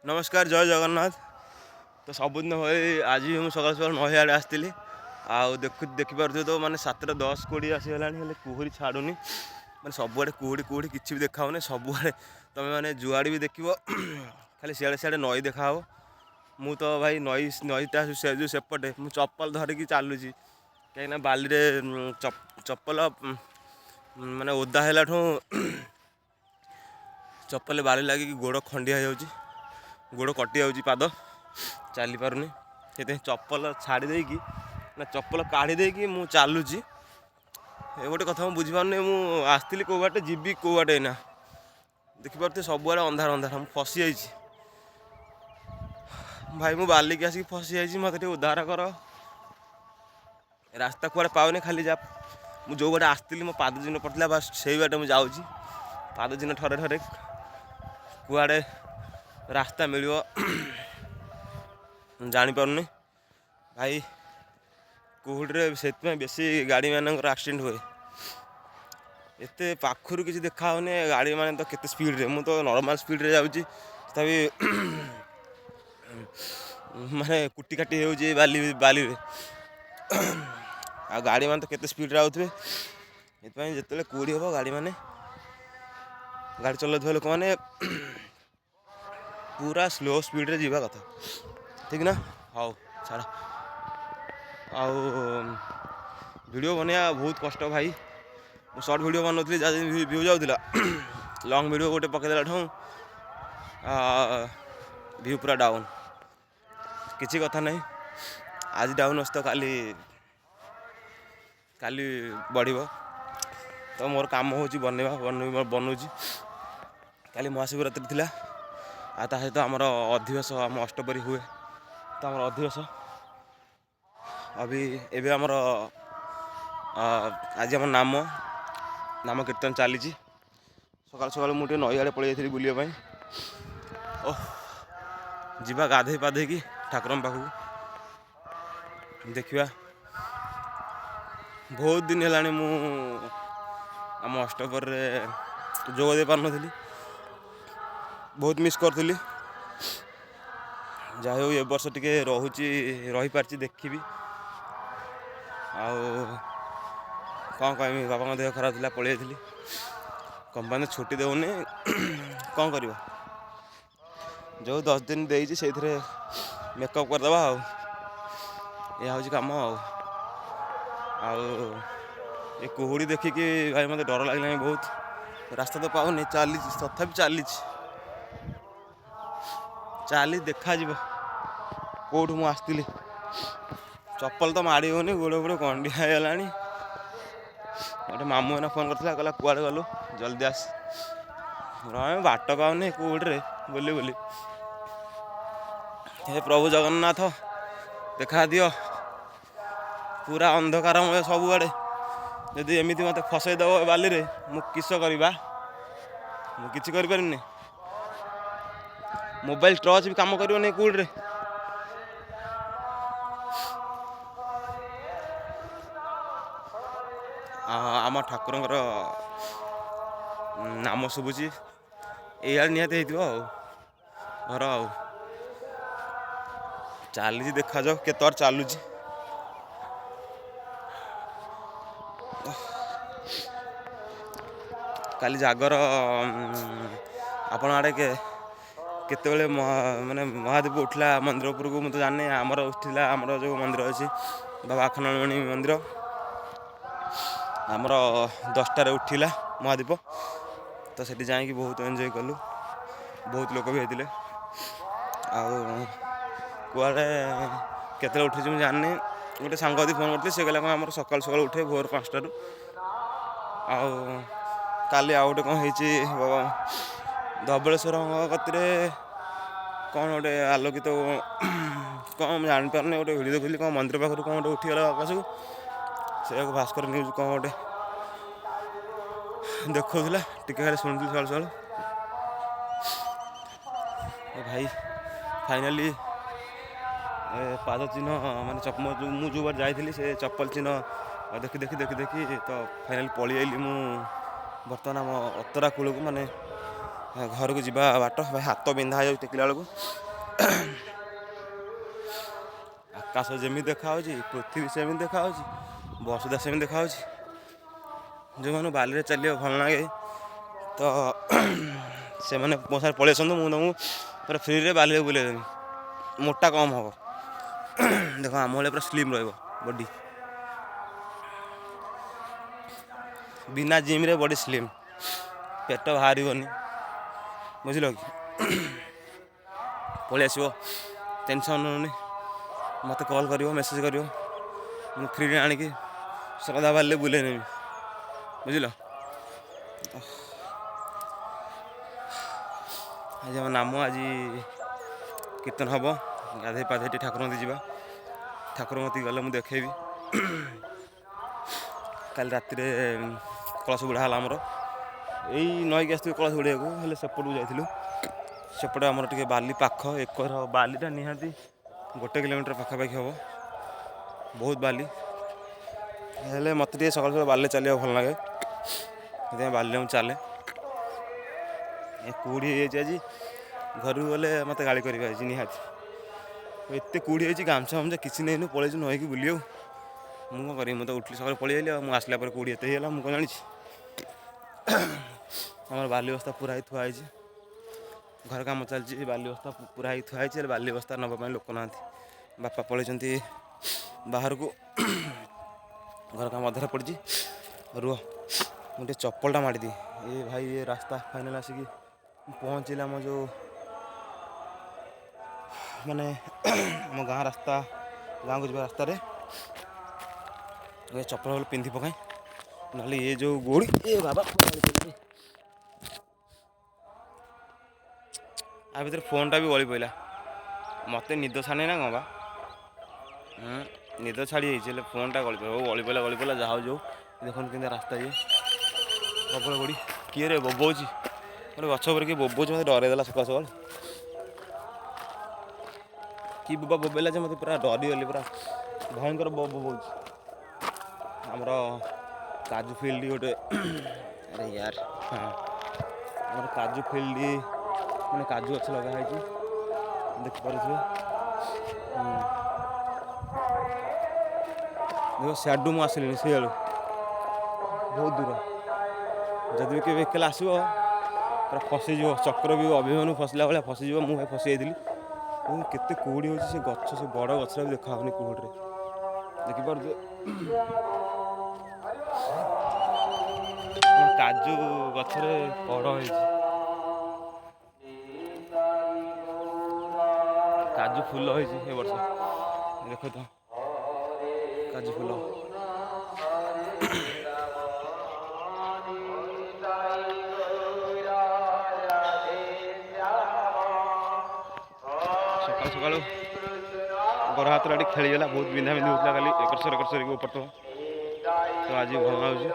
ନମସ୍କାର, ଜୟ ଜଗନ୍ନାଥ। ତ ସବୁଦିନ ଭଳି ଆଜି ବି ମୁଁ ସକାଳୁ ସକାଳୁ ନଈ ଆଡ଼େ ଆସିଥିଲି। ଆଉ ଦେଖିପାରୁଥିବେ ତ, ମାନେ 7ଟା 10 20 ଆସିଗଲାଣି, ହେଲେ କୁହୁଡ଼ି ଛାଡ଼ୁନି। ମାନେ ସବୁଆଡ଼େ କୁହୁଡ଼ି କୁହୁଡ଼ି, କିଛି ବି ଦେଖାହେଉନି। ସବୁଆଡ଼େ ତମେ ମାନେ ଯୁଆଡ଼େ ବି ଦେଖିବ, ଖାଲି ସିଆଡ଼େ ସିଆଡ଼େ ନଈ ଦେଖାହେବ। ମୁଁ ତ ଭାଇ ନଈଟା ସେ ଯେଉଁ ସେପଟେ ମୁଁ ଚପଲ ଧରିକି ଚାଲୁଛି, କାହିଁକିନା ବାଲିରେ ଚପଲ ମାନେ ଓଦା ହେଲାଠୁ ଚପଲରେ ବାଲି ଲାଗିକି ଗୋଡ଼ ଖଣ୍ଡିଆ ହେଇଯାଉଛି, ଗୋଡ଼ କଟି ଯାଉଛି, ପାଦ ଚାଲିପାରୁନି। ସେଥିପାଇଁ ଚପଲ ଛାଡ଼ି ଦେଇକି ନା ଚପଲ କାଢ଼ି ଦେଇକି ମୁଁ ଚାଲୁଛି। ଏ ଗୋଟେ କଥା ମୁଁ ବୁଝିପାରୁନି, ମୁଁ ଆସିଥିଲି କେଉଁ ବାଟେ, ଯିବି କେଉଁ ବାଟେ? ଏଇନା ଦେଖିପାରୁଥିବେ ସବୁଆଡ଼େ ଅନ୍ଧାର ଅନ୍ଧାର। ମୁଁ ଫସିଯାଇଛି ଭାଇ, ମୁଁ ବାଲିକି ଆସିକି ଫସିଯାଇଛି। ମୋତେ ଟିକେ ଉଦ୍ଧାର କର। ରାସ୍ତା କୁଆଡ଼େ ପାଉନି। ଖାଲି ଯାହା ମୁଁ ଯେଉଁ ବାଟେ ଆସିଥିଲି, ମୋ ପାଦ ଚିହ୍ନ ପଡ଼ିଥିଲା, ବାସ୍ ସେଇ ବାଟେ ମୁଁ ଯାଉଛି। ପାଦ ଚିହ୍ନ ଥରେ ଥରେ କୁଆଡ଼େ ରାସ୍ତା ମିଳିବ ଜାଣିପାରୁନି ଭାଇ। କୁହୁଡ଼ିରେ ସେଥିପାଇଁ ବେଶୀ ଗାଡ଼ିମାନଙ୍କର ଆକ୍ସିଡେଣ୍ଟ ହୁଏ। ଏତେ ପାଖରୁ କିଛି ଦେଖା ହେଉନି। ଗାଡ଼ିମାନେ ତ କେତେ ସ୍ପିଡ଼ରେ, ମୁଁ ତ ନର୍ମାଲ୍ ସ୍ପିଡ଼ରେ ଯାଉଛି, ତଥାପି ମାନେ କୁଟି କାଟି ହେଉଛି ବାଲିରେ। ଆଉ ଗାଡ଼ିମାନେ ତ କେତେ ସ୍ପିଡ଼ରେ ଆଉଥିବେ। ଏଥିପାଇଁ ଯେତେବେଳେ କୁହୁଡ଼ି ହେବ, ଗାଡ଼ିମାନେ ଗାଡ଼ି ଚଲାଉଥିବା ଲୋକମାନେ ପୁରା ସ୍ଲୋ ସ୍ପିଡ଼ରେ ଯିବା କଥା, ଠିକ୍ ନା? ହଉ ଛାଡ଼। ଆଉ ଭିଡ଼ିଓ ବନେଇବା ବହୁତ କଷ୍ଟ ଭାଇ। ମୁଁ ସର୍ଟ ଭିଡ଼ିଓ ବନଉଥିଲି, ଯାହା ଭ୍ୟୁ ଯାଉଥିଲା। ଲଙ୍ଗ୍ ଭିଡ଼ିଓ ଗୋଟେ ପକେଇଦେଲା ଠୁ ଭ୍ୟୁ ପୁରା ଡାଉନ୍। କିଛି କଥା ନାହିଁ, ଆଜି ଡାଉନ୍ ଅଛି ତ କାଲି କାଲି ବଢ଼ିବ। ତ ମୋର କାମ ହେଉଛି ବନେଇବା, ବନଉଛି। କାଲି ମହାଶିବରାତ୍ରି ଥିଲା, ଆଉ ତା ସହିତ ଆମର ଅଧିବାସ, ଆମ ଅଷ୍ଟପ୍ରହରୀ ହୁଏ। ତ ଆମର ଅଧିବାସ ଅଭି ଏବେ ଆମର ଆଜି ଆମ ନାମ କୀର୍ତ୍ତନ ଚାଲିଛି। ସକାଳୁ ସକାଳୁ ମୁଁ ଟିକେ ନଈ ଆଡ଼େ ପଳେଇ ଯାଇଥିଲି ବୁଲିବା ପାଇଁ। ଓହ, ଯିବା ଗାଧେଇ ପାଧେଇକି ଠାକୁରଙ୍କ ପାଖକୁ, ଦେଖିବା। ବହୁତ ଦିନ ହେଲାଣି ମୁଁ ଆମ ଅଷ୍ଟପ୍ରହରୀରେ ଯୋଗ ଦେଇପାରୁନଥିଲି, ବହୁତ ମିସ୍ କରୁଥିଲି। ଯାହା ହଉ, ଏ ବର୍ଷ ଟିକେ ରହୁଛି, ରହିପାରିଛି, ଦେଖିବି। ଆଉ କ'ଣ କହିବି, ବାବାଙ୍କ ଦେହ ଖରାପ ଥିଲା, ପଳେଇ ଯାଇଥିଲି। କମ୍ପାନୀ ଛୁଟି ଦେଉନି, କ'ଣ କରିବ? ଯେଉଁ 10 ଦିନ ଦେଇଛି, ସେଇଥିରେ ମେକଅପ୍ କରିଦେବା, ଆଉ ଏହା ହେଉଛି କାମ। ଆଉ ଏ କୁହୁଡ଼ି ଦେଖିକି ଭାଇ ମୋତେ ଡର ଲାଗିଲାଣି ବହୁତ। ରାସ୍ତା ତ ପାଉନି, ଚାଲିଛି, ତଥାପି ଚାଲିଛି। ଚାଲି ଦେଖାଯିବ କେଉଁଠୁ ମୁଁ ଆସିଥିଲି। ଚପଲ ତ ମାଡ଼ି ହେଉନି, ଗୋଡ଼ ଗୋଡ଼ ଖଣ୍ଡିଆ ହେଇଗଲାଣି। ଗୋଟେ ମାମୁଁ ଏଇନା ଫୋନ୍ କରିଥିଲା, କହିଲା କୁଆଡ଼େ ଗଲୁ, ଜଲ୍ଦି ଆସ। ରହ, ବାଟ ପାଉନି କୁହୁଡ଼ିରେ ବୁଲି ବୁଲି। ହେ ପ୍ରଭୁ ଜଗନ୍ନାଥ, ଦେଖା ଦିଅ। ପୁରା ଅନ୍ଧକାରମୟ ସବୁଆଡ଼େ। ଯଦି ଏମିତି ମୋତେ ଫସେଇ ଦେବ ବାଲିରେ, ମୁଁ କିସ କରିବା? ମୁଁ କିଛି କରିପାରିବିନି। ମୋବାଇଲ ଟର୍ଚ୍ଚ ବି କାମ କରିବନି କୁହୁଡ଼ିରେ। ଆମ ଠାକୁରଙ୍କର ନାମ ଶୁଭୁଛି। ଏଇଆଡ଼େ ନିହାତି ହେଇଥିବ ଆଉ ଘର। ଆଉ ଚାଲିଛି, ଦେଖାଯାଉ କେତେ ବାଟ ଚାଲୁଛି। କାଲି ଜାଗର, ଆପଣ ଆଡ଼େ କେତେବେଳେ ମାନେ ମହାଦୀପ ଉଠିଲା ମନ୍ଦିର ଉପରକୁ, ମୁଁ ତ ଜାଣିନି। ଆମର ଉଠିଲା, ଆମର ଯେଉଁ ମନ୍ଦିର ଅଛି, ବାବା ଆଖଣ୍ଡଳମଣି ମନ୍ଦିର, ଆମର 10ଟାରେ ଉଠିଲା ମହାଦୀପ। ତ ସେଠି ଯାଇକି ବହୁତ ଏନ୍ଜୟ କଲୁ, ବହୁତ ଲୋକ ବି ହେଇଥିଲେ। ଆଉ କୁଆଡ଼େ କେତେବେଳେ ଉଠୁଛି ମୁଁ ଜାଣିନି। ଗୋଟେ ସାଙ୍ଗ ଯଦି ଫୋନ୍ କରିଥିଲି, ସେ କହିଲା କ'ଣ ଆମର ସକାଳୁ ସକାଳୁ ଉଠେ ଭୋର 5ଟାରୁ। ଆଉ କାଲି ଆଉ ଗୋଟେ କ'ଣ ହେଇଛି, ବାବା ଧବଳେଶ୍ୱରଙ୍କ କତିରେ କ'ଣ ଗୋଟେ ଆଲୋକିତ କ'ଣ, ମୁଁ ଜାଣିପାରୁନି। ଗୋଟେ ଭିଡ଼ିଓ ଦେଖୁଥିଲି, କ'ଣ ମନ୍ଦିର ପାଖରୁ କ'ଣ ଗୋଟେ ଉଠିଗଲା ଆକାଶକୁ। ସେଇଆକୁ ଭାସ୍କର ନ୍ୟୁଜ୍ କ'ଣ ଗୋଟେ ଦେଖାଉଥିଲା, ଟିକେ ଖାଲି ଶୁଣୁଥିଲି ସକାଳୁ ସକାଳୁ। ଏ ଭାଇ, ଫାଇନାଲି ପାଦ ଚିହ୍ନ ମାନେ ମୁଁ ଯେଉଁ ବାଟ ଯାଇଥିଲି, ସେ ଚପଲ ଚିହ୍ନ ଦେଖି ଦେଖି ଦେଖି ଦେଖି ତ ଫାଇନାଲି ପଳେଇ ଆଇଲି ମୁଁ ବର୍ତ୍ତମାନ ଆମ ଅତରା କୂଳକୁ, ମାନେ ଘରକୁ ଯିବା ବାଟ। ଭାଇ ହାତ ବିନ୍ଧା ହେଇଯାଉଛି ଟେକିଲା ବେଳକୁ। ଆକାଶ ଯେମିତି ଦେଖାହେଉଛି, ପୃଥିବୀ ସେମିତି ଦେଖାହେଉଛି, ବସୁଧା ସେମିତି ଦେଖାହେଉଛି। ଯେଉଁମାନଙ୍କୁ ବାଲିରେ ଚାଲିବାକୁ ଭଲ ଲାଗେ ତ ସେମାନେ ମୋ ସାଙ୍ଗରେ ପଳେଇ ଆସନ୍ତୁ, ମୁଁ ତୁମକୁ ପୁରା ଫ୍ରିରେ ବାଲିରେ ବୁଲେଇ ଦେବି। ମୋଟା କମ୍ ହେବ, ଦେଖ ଆମ ଭଳିଆ ପୁରା ସ୍ଲିମ୍ ରହିବ ବଡି, ବିନା ଜିମ୍ରେ ବଡି ସ୍ଲିମ୍, ପେଟ ବାହାରିବନି, ବୁଝିଲ କି? ପଳେଇ ଆସିବ, ଟେନସନ୍ ନେଉନି, ମୋତେ କଲ୍ କରିବ, ମେସେଜ୍ କରିବ, ମୁଁ ଫ୍ରିରେ ଆଣିକି ଶ୍ରଦ୍ଧା ବାଲିରେ ବୁଲେଇ ନେବି, ବୁଝିଲ? ଆଜି ଆମ ନାମ, ଆଜି କୀର୍ତ୍ତନ ହେବ, ଗାଧେଇ ପାଧେଇ ଟିକେ ଠାକୁରଙ୍କ କତିକି ଯିବା। ଠାକୁରଙ୍କ କତିକି ଗଲେ ମୁଁ ଦେଖେଇବି। କାଲି ରାତିରେ କଳସ ବୁଡ଼ା ହେଲା ଆମର। ଏଇ ନଈକି ଆସିଥିଲୁ କଳସ ବୁଡ଼େଇବାକୁ, ହେଲେ ସେପଟକୁ ଯାଇଥିଲୁ। ସେପଟେ ଆମର ଟିକେ ବାଲି ପାଖ, ଏକର ବାଲିଟା ନିହାତି 1 କିଲୋମିଟର ପାଖାପାଖି ହେବ, ବହୁତ ବାଲି। ହେଲେ ମୋତେ ଟିକେ ସକାଳୁ ସକାଳୁ ବାଲିରେ ଚାଲିବାକୁ ଭଲ ଲାଗେ, ସେଥିପାଇଁ ବାଲିରେ ମୁଁ ଚାଲେ। ଏ କୁହୁଡ଼ି ହେଇଯାଇଛି ଆଜି, ଘରକୁ ଗଲେ ମୋତେ ଗାଳି କରିବେ ଆଜି ନିହାତି। ଏତେ କୁହୁଡ଼ି ହେଇଛି, ଗାମୁଛା ଫାମୁଛା କିଛି ନେଇନୁ, ପଳେଇଛୁ ନଈକି ବୁଲିବାକୁ। ମୁଁ କ'ଣ କରିବି, ମୁଁ ତ ଉଠିଲି ସକାଳୁ ପଳେଇ ଆଇଲି, ଆଉ ମୁଁ ଆସିଲା ପରେ କୁହୁଡ଼ି ଏତେ ହେଇଗଲା, ମୁଁ କ'ଣ ଜାଣିଛି? ଆମର ବାଲି ବସ୍ତା ପୁରା ହେଇ ଥୁଆ ହେଇଛି, ଘର କାମ ଚାଲିଛି, ବାଲି ବସ୍ତା ପୁରା ହେଇ ଥୁଆ ହେଇଛି। ହେଲେ ବାଲି ବସ୍ତା ନେବା ପାଇଁ ଲୋକ ନାହାନ୍ତି, ବାପା ପଳେଇଛନ୍ତି ବାହାରକୁ, ଘର କାମ ଅଧାରେ ପଡ଼ିଛି। ରୁହ ମୁଁ ଟିକେ ଚପଲଟା ମାଡ଼ିଦିଏ। ଏ ଭାଇ ଏ ରାସ୍ତା ଫାଇନାଲ୍ ଆସିକି ପହଞ୍ଚିଲେ ଆମ ଯେଉଁ ମାନେ ଆମ ଗାଁ ରାସ୍ତା, ଗାଁକୁ ଯିବା ରାସ୍ତାରେ। ଏ ଚପଲ ଫପଲ ପିନ୍ଧି ପକାଏ, ନହେଲେ ଏ ଯେଉଁ ଗୋଡ଼ି, ଏ ବାବା, ଆ ଭିତରେ ଫୋନ୍ଟା ବି ଗଳି ପଡ଼ିଲା। ମୋତେ ନିଦ ଛାଡ଼େ ନା କ'ଣ ବା, ନିଦ ଛାଡ଼ି ଯାଇଛି, ହେଲେ ଫୋନ୍ଟା ଗଳି ପଡ଼ିଲା। ହଉ ଗଳି ପଡ଼ିଲା, ଗଳି ପଡ଼ିଲା, ଯାହା ହଉ ଯୋଉ। ଦେଖନ୍ତୁ କେମିତି ରାସ୍ତା, ଇଏ ପ୍ରବଳ ଗୋଡ଼ି। କିଏ ରେ ବୋବଉଛି ଗୋଟେ ଗଛ ଉପରେ? କିଏ ବୋବଉଛି, ମୋତେ ଡରେଇ ଦେଲା ସକାଳୁ ସକାଳୁ। କି ବୋବା ବୋବେଇଲା ଯେ ମୋତେ ପୁରା ଡରିଗଲି, ପୁରା ଭୟଙ୍କର ବୋବଉଛି। ଆମର କାଜୁ ଫିଲ୍ଡ ଗୋଟେ, ଆରେ ୟାର, ହଁ ଆମର କାଜୁ ଫିଲ୍ଡ, ମାନେ କାଜୁ ଗଛ ଲଗା ହେଇଛି, ଦେଖିପାରୁଥିବେ। ଦେଖ ସିଆଡ଼ୁ ମୁଁ ଆସିଲିଣି, ସେଇଆଡ଼ୁ ବହୁତ ଦୂର। ଯଦି ବି କେବେ ଏକଲା ଆସିବ ପୁରା ଫସିଯିବ, ଚକ୍ର ବି ଅଭିମନ୍ୟୁ ଫସିଲା ଭଳିଆ ଫସିଯିବ। ମୁଁ ଭାଇ ଫସି ଯାଇଥିଲି। କେତେ କୁହୁଡ଼ି ହେଉଛି, ସେ ଗଛ, ସେ ବଡ଼ ଗଛଟା ବି ଦେଖା ହେଉନି କୁହୁଡ଼ିରେ, ଦେଖିପାରୁଥିବେ। କାଜୁ ଗଛରେ କଢ଼ ହେଇଛି, କାଜୁ ଫୁଲ ହେଇଛି ଏ ବର୍ଷ, ଦେଖ ତ କାଜୁ ଫୁଲ। ସକାଳୁ ସକାଳୁ ଗୋଡ଼ ହାତଟା ଟିକେ ଖେଳିଗଲା, ବହୁତ ବିନ୍ଧା ବିନ୍ଧି ହେଉଥିଲା କାଲି, ଏକର ସେକର ସରିକି ଉପର ତ ଆଜି ଭଲ ଲାଗୁଛି।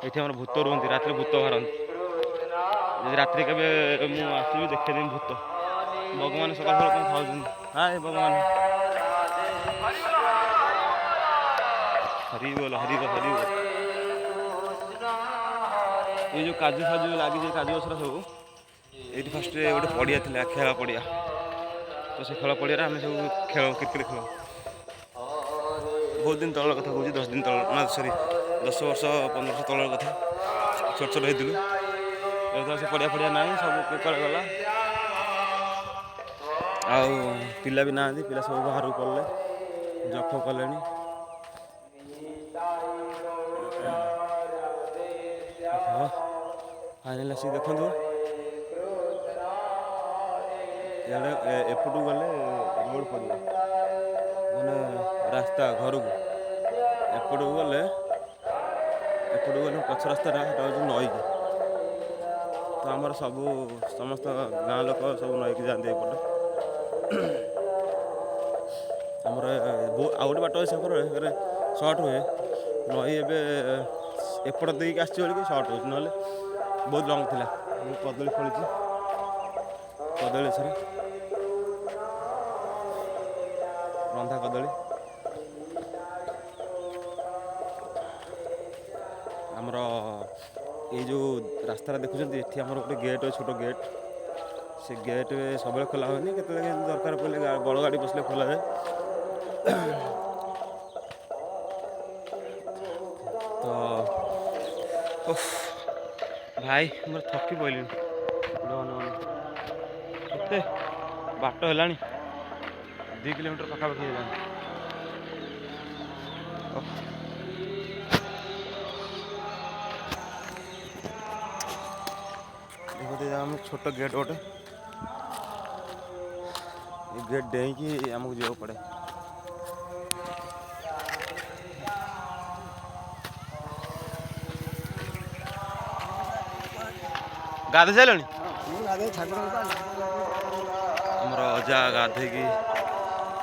ଏଠି ଆମର ଭୂତ ରୁହନ୍ତି, ରାତିରେ ଭୂତ ବାହାରନ୍ତି। ଯଦି ରାତିରେ କେବେ ମୁଁ ଆସିବି ଦେଖେଇଦେବି ଭୂତ। ଭଗବାନ ସକାଳୁ ସକାଳୁ କ'ଣ ଖାଉଛନ୍ତି? ହଁ ଏ ଭଗବାନ, ହରି ବୋଲ ହରି ବୋଲ ହରି ବୋଲ। ଏଇ ଯେଉଁ କାଜୁ ଫାଜୁ ଲାଗିଛି, କାଜୁ ଗଛଟା ସବୁ, ଏଇଠି ଫାଷ୍ଟରେ ଗୋଟେ ପଡ଼ିଆ ଥିଲା, ଖେଳ ପଡ଼ିଆ। ତ ସେ ଖେଳ ପଡ଼ିଆରେ ଆମେ ସବୁ ଖେଳ, କ୍ରିକେଟ୍ ଖେଳ। ବହୁତ ଦିନ ତଳର କଥା କହୁଛି, 10 ଦିନ ତଳ ନା ସରି 10 ବର୍ଷ 15 ବର୍ଷ ତଳର କଥା, ଛୋଟ ଛୋଟ ହେଇଥିଲୁ। ଏବେ ତ ସେ ପଡ଼ିଆ ଫଡ଼ିଆ ନାହିଁ, ସବୁ କୁଆଡ଼େ ଗଲା, ଆଉ ପିଲା ବି ନାହାନ୍ତି, ପିଲା ସବୁ ବାହାରକୁ ପଳେଇଲେ, ଜବ୍ ଫବ୍ କଲେଣି। ହଁ ଫାଇନାଲ୍ ଆସିକି ଦେଖନ୍ତୁ, ଇଆଡ଼େ ଏପଟକୁ ଗଲେ ରୋଡ଼ ପଡ଼ିବ, ମାନେ ରାସ୍ତା ଘରକୁ। ଏପଟକୁ ଗଲେ, ଏପଟକୁ ଗଲେ ପଛ ରାସ୍ତାଟା, ସେଟା ହେଉଛି ନଈକି। ତ ଆମର ସବୁ ସମସ୍ତ ଗାଁ ଲୋକ ସବୁ ନଈକି ଯାଆନ୍ତି ଏପଟେ। ଆମର ଆଉ ଗୋଟେ ବାଟ ଅଛି ସେପଟେ ସର୍ଟ ହୁଏ ନଈ, ଏବେ ଏପଟ ଦେଇକି ଆସିଛି ବୋଲିକି ସର୍ଟ ହେଉଛି, ନହେଲେ ବହୁତ ଲଙ୍ଗ୍ ଥିଲା। କଦଳୀ ଫଳିଛି କଦଳୀ ଗଛରେ, ରନ୍ଧା କଦଳୀ। ଆମର ଏଇ ଯେଉଁ ରାସ୍ତାଟା ଦେଖୁଛନ୍ତି, ଏଠି ଆମର ଗୋଟେ ଗେଟ୍ ଅଛି, ଛୋଟ ଗେଟ୍। ସେ ଗେଟ୍ ସବୁବେଳେ ଖୋଲା ହୁଏନି, କେତେବେଳେ କେମିତି ଦରକାର ପଡ଼ିଲେ ବଡ଼ ଗାଡ଼ି ପଶିଲେ ଖୋଲାଯାଏ। ତ ଓଫ୍ ଭାଇ, ମୋର ଥକି ପଡ଼ିଲିଣି। କେତେ ବାଟ ହେଲାଣି, 2 କିଲୋମିଟର ପାଖାପାଖି ହେଲାଣି। ଓଫ୍। ଦେଖନ୍ତୁ, ଏଇଟା ଆମ ଛୋଟ ଗେଟ୍ ଗୋଟେ। ଏ ଗେଟ୍ ଡେଇଁକି ଆମକୁ ଯିବାକୁ ପଡ଼େ। ଗାଧେଇ ସାରିଲଣି? ଆମର ଅଜା ଗାଧେଇକି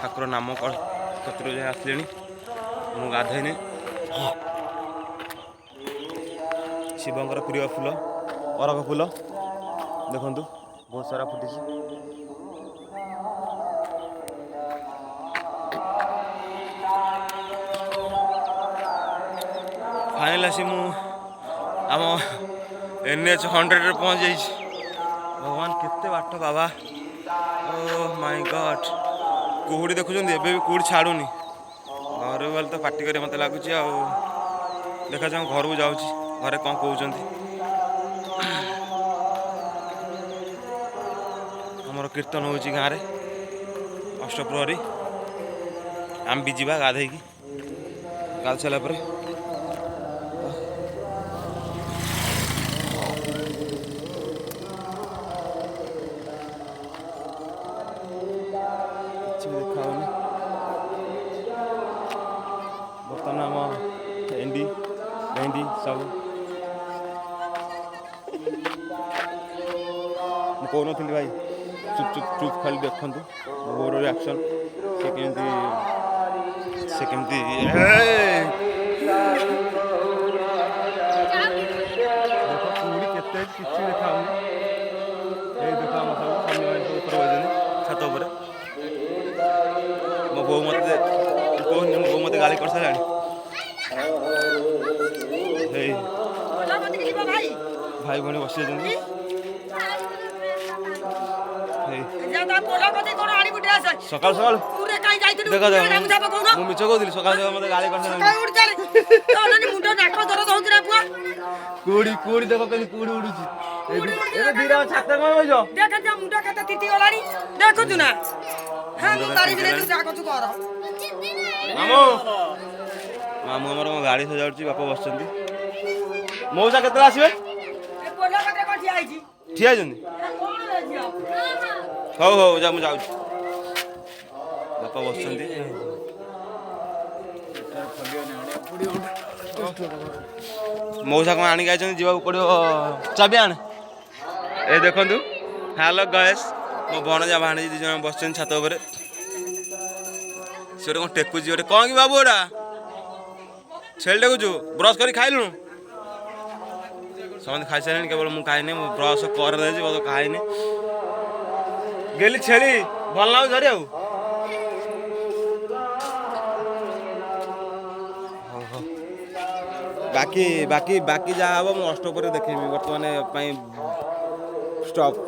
ଠାକୁର ନାମ କତିରୁ ଯାଇ ଆସିଲେଣି। ମୁଁ ଗାଧେଇନି। ଶିବଙ୍କର ପ୍ରିୟ ଫୁଲ ଅରଖ ଫୁଲ, ଦେଖନ୍ତୁ ବହୁତ ସାରା ଫୁଟିଛି। ଫାଇନାଲ୍ ଆସି ମୁଁ ଆମ NH 100ରେ ପହଞ୍ଚି ଯାଇଛି। ଭଗବାନ, କେତେ ବାଟ ବାବା! ଓ ମାଇ ଗଡ୍! କୁହୁଡ଼ି ଦେଖୁଛନ୍ତି, ଏବେ ବି କୁହୁଡ଼ି ଛାଡ଼ୁନି। ଘରକୁ ଗଲେ ତ ପାଟି କରି ମୋତେ ଲାଗୁଛି। ଆଉ ଦେଖାଯାଉ, ଘରକୁ ଯାଉଛି, ଘରେ କ'ଣ କହୁଛନ୍ତି। ଆମର କୀର୍ତ୍ତନ ହେଉଛି ଗାଁରେ ଅଷ୍ଟପ୍ରହରୀ। ଆମେ ବି ଯିବା ଗାଧେଇକି। ଗାଧେଇ ସାରିଲା ପରେ କିଛି ବି ଦେଖା ହେଉନି। ବର୍ତ୍ତମାନ ଆମ ଭେଣ୍ଡି ଭେଣ୍ଡି ସବୁ, ମୁଁ କହୁନଥିଲି ଭାଇ, ଚୁପ୍ ଚୁପ୍ ଚୁପ୍, ଖାଲି ଦେଖନ୍ତୁ ମୋ ବୋଉର ରିଆକ୍ସନ୍। ସେ କେମିତି ଦେଖ, କୁହୁଡ଼ି କେତେ ଅଛି, କିଛି ଦେଖା ହଉନି। ଏଇ ଦେଖ, ଆମ ସବୁ ସନ୍ଧ୍ୟା ସବୁ ଉପରେ ବସିଛନ୍ତି ଛାତ ଉପରେ। ମୋ ବୋଉ ମତେ, ମୁଁ କହୁନି, ମୋ ବୋଉ ମତେ ଗାଳି କରିସାରିଲାଣି। ହେଇ ଭାଇ ଭଉଣୀ ବସିଯାଇଛନ୍ତି। ହେଇ ସକାଳୁ ସକାଳୁ ଦେଖ ଦେଖ, ମୁଁ ମିଛ କହୁଥିଲି? ସକାଳୁ ସକାଳୁ ମତେ ଗାଳି କରିସାରିଲାଣି। ମୁଣ୍ଡ ନାକ ଦରଜ ହଉଛି ନା ପୁଅ। କୁହୁଡ଼ି କୁହୁଡ଼ି ଦେଖ, କେମିତି କୁହୁଡ଼ି ଉଡୁଛି। ଏବେ ଦିଟା ଛାତ କଣ ବଇଛ? ଦେଖ, ମୁଣ୍ଡ କେତେ ତିତି ଗଲାଣି ଦେଖୁଛୁ ନା? ହଁ, ମୁଁ ପାରିବିନି, ତୁ ଯାହା କରୁଛୁ କର। ମାମୁଁ, ମାମୁଁ ଆମର ମୋ ଗାଡ଼ି ସଜାଡୁଛି। ବାପା ବସିଛନ୍ତି। ମଉସା କେତେବେଳେ ଆସିବେ? ଏ ପୋଲ କତିରେ କଣ ଠିଆ ହେଇଛି? ଠିଆ ହେଇଛନ୍ତି। କଣ ରେ ଝିଅ? ହଉ ହଉ, ଯା, ମୁଁ ଯାଉଛି। ବାପା ବସିଛନ୍ତି। ମଉସା କଣ ଆଣିକି ଆଇଛନ୍ତି, ଯିବାକୁ ପଡ଼ିବ। ଚାବି ଆଣେ। ଏ ଦେଖନ୍ତୁ, ହ୍ୟାଲୋ ଗଏସ୍, ମୋ ଭଣଜା ଭାଣିଜୀ 2 ଜଣ ବସିଛନ୍ତି ଛାତ ଉପରେ। ସେ ଗୋଟେ କଣ ଟେକୁଛି ଗୋଟେ। କଣ କି ବାବୁ, ଏଟା ଛେଳି ଟେକୁଛୁ? ବ୍ରସ୍ କରି ଖାଇଲୁଣୁ? ସମସ୍ତେ ଖାଇସାରିଲେଣି, କେବଳ ମୁଁ ଖାଇନି। ମୁଁ ବ୍ରସ୍ କରିଦେଇଛି, ବୋଧେ ଖାଇନି। ଗେଲି ଛେଳି ଭଲ ଲାଗୁଛି ଧରି ଆଉ। ହଉ ହଉ, ବାକି ବାକି ବାକି ଯାହା ହବ ମୁଁ ଅଷ୍ଟ ପରେ ଦେଖେଇବି। ବର୍ତ୍ତମାନ ପାଇଁ ଷ୍ଟପ୍।